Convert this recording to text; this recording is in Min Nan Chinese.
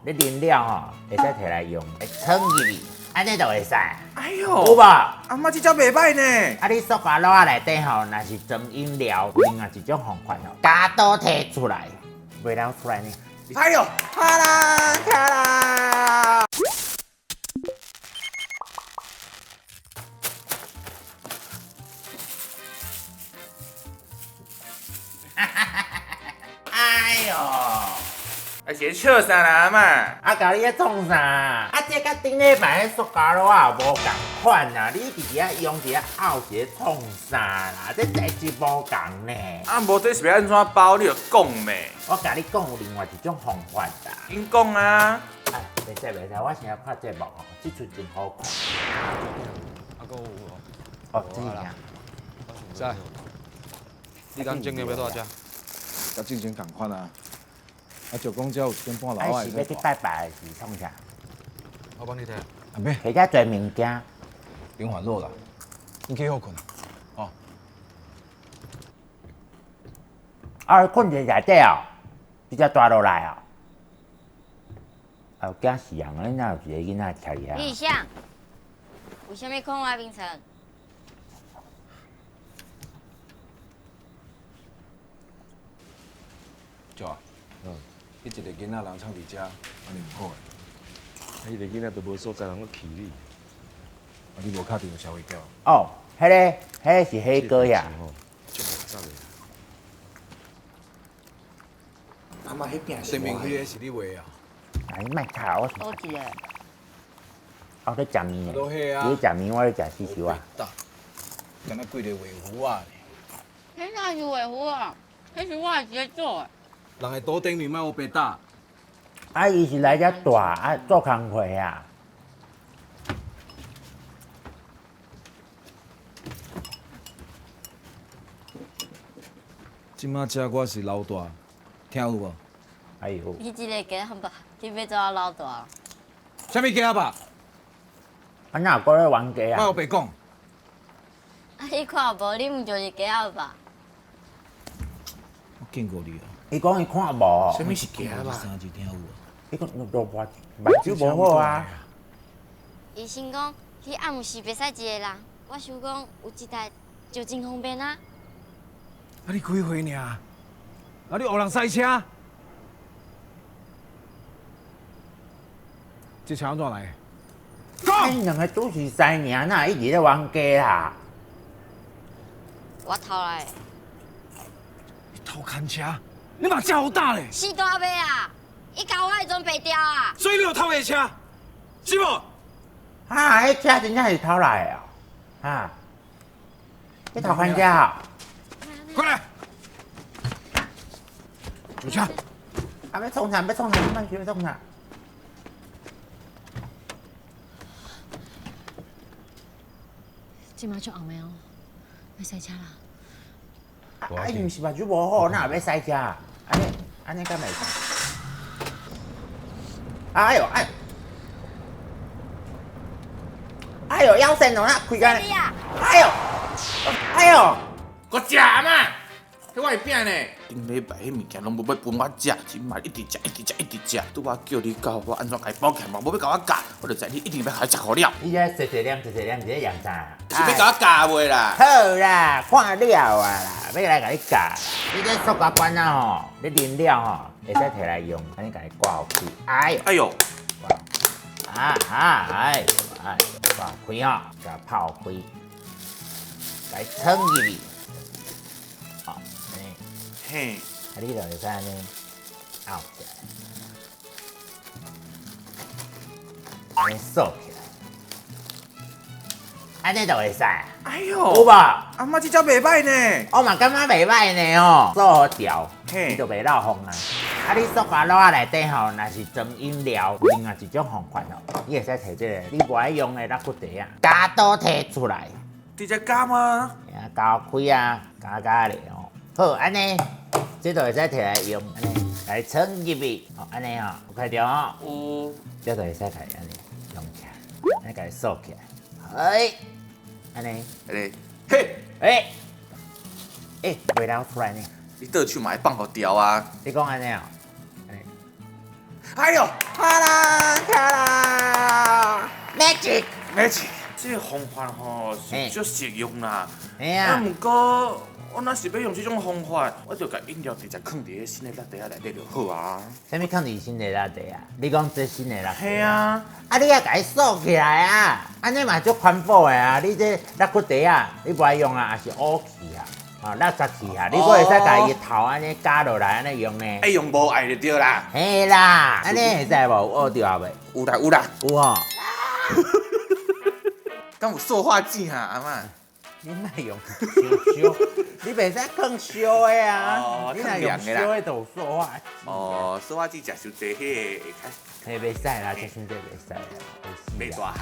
你啉了吼，會使提來用，會沖入去，按呢就會使。哎有喲，無？阿媽這只袂歹呢。啊，你塑膠袋內底吼，若是裝飲料，另外一種方法吼，膠刀提出來，袂流出來呢。哎喲，哈啦，卡啦。哎喲，啊，是咧笑啥啦，阿嬤？啊，共你咧創啥？啊，這佮頂禮拜彼塑膠袋無仝款啊！你佇遐用，佇遐拗是咧創啥啦？這代誌無仝呢。啊，無這是欲按怎包，你就講咩？我共你講有另外一種方法啦。緊講啊！哎，袂使袂使，我先來看節目吼，這齣真好看。啊，閣有哦。哦，這是啥？在。你敢正經欲蹛遮？佮進前仝款啊！啊，就講這有一間半樓啊，仔是欲去拜拜，還是創啥？我幫你提。啊，免，提遮濟物件。免煩惱啦，你去好睏啊。哦。啊，睏佇內底哦，直接蹛落來哦。啊，有驚死人！你哪有一個囡仔徛佇遐？你是啥？為啥物睏我眠床？就啊，彼一個囡仔人藏佇遮，按呢毋好的。啊，彼個囡仔都無所在，人閣氣你。啊，你無敲電話社會局？哦，彼个，彼个是黑哥呀。足複雜的。阿媽，彼餅前面彼個是你畫的啊？啊，你莫敲我。佗一個？我咧食麵呢。都彼啊。你咧食麵，我咧食死球啊。敢若幾个畫符仔呢？彼哪是畫符啊？彼是我自己做的。人的桌頂面莫烏白打。啊，伊是來遮蹛啊，做工課啊。這馬遮我是老大，聽有無？哎喲。你這个雞仔肉，你欲做老大？啥物雞仔肉？啊，哪有閣咧冤家啊？莫烏白講。啊，你看無，你毋就是雞仔肉？我見過你啊。伊講伊看無。啥物是雞仔肉？三字聽有無？伊講目睭無好啊。醫生講，彼暗時袂使一個人，我想講有一台就真方便啊。啊，你幾歲爾？啊，你學人駛車？這車按怎來的？講。𪜶兩个拄是師娘，哪會一直咧冤家啦？我偷來的。你偷牽車？你嘛遮予膽咧？死大尾啊！伊共我的時陣白掉啊！所以你有偷伊的車，是無？啊，彼車真正是偷來的哦！啊，你偷牽車哦？過來，上車。啊，欲創啥？欲創啥？欲創啥？這馬足紅的哦，欲駛車啦！啊，伊毋是目睭無好，哪會欲駛車？按呢按呢敢袂使？哎喲，哎！哎喲，腰線哦，哪開間？哎喲，哎喲，閣食嘛？彼我的餅呢？頂禮拜彼物件攏無欲分我食，這馬一直食，一直食，一直食。拄仔叫你教我按怎共伊補起來嘛，無欲共我教，我就知你一定欲共伊食予了。你這細細念，細細念，是咧念啥？是欲共我教袂啦？好啦，看了啊啦，欲來共你教。你這塑膠罐仔吼，你啉了吼，會使提來用，按呢共伊掛予開。哎喲，哎喲，啊啊，哎哎，掛開吼，共泡開，共伊沖入去。吼，按呢。嘿，啊，你就會使按呢拗起來，按呢鎖起來，按呢就會使。哎有喲，無？阿媽這只袂歹呢。我嘛感覺袂歹呢吼，鎖予牢，嘿你就袂漏風啊。啊，你塑膠袋內底吼，若是裝飲料，另外一種方法吼，你會使提這個，你無愛用的垃圾袋啊，膠刀提出來，直接咬嗎？咬開啊，咬咬咧吼。好，按呢，這就會使提來用，按呢來沖入去，吼，按呢吼，有看著吼？有。這就會使共按呢用起來，按呢共伊鎖起來，哎，按呢，來，嘿，欸，欸，袂流出來呢。你倒手嘛會放予牢啊？你講按呢哦，按呢。哎喲，哈啦，卡啦，Magic，，magic，這个方法吼是足實用啦。啊，嘿啊，毋過我若是欲用這種方法，我就共飲料直接囥佇彼新的垃袋仔內底就好啊。啥物囥佇新的垃袋啊？你講這新的垃袋？嘿啊，啊，你也共伊鎖起來啊！按呢嘛足環保的啊！你這垃圾袋啊，你無愛用啊，抑是烏去啊，啊垃圾去啊，你閣會使共伊頭按呢絞落來按呢用呢？愛用無愛就對啦。嘿啦，按呢會使無？有學著啊未？有啦有啦，有吼。敢有塑化劑哈，阿嬤？你莫用燒燒，你袂使囥燒的啊！哦你若用燒的就有塑化劑。哦，塑化劑食傷濟，彼个會較嘿，袂使啦，食傷濟袂使啦，會死袂大漢。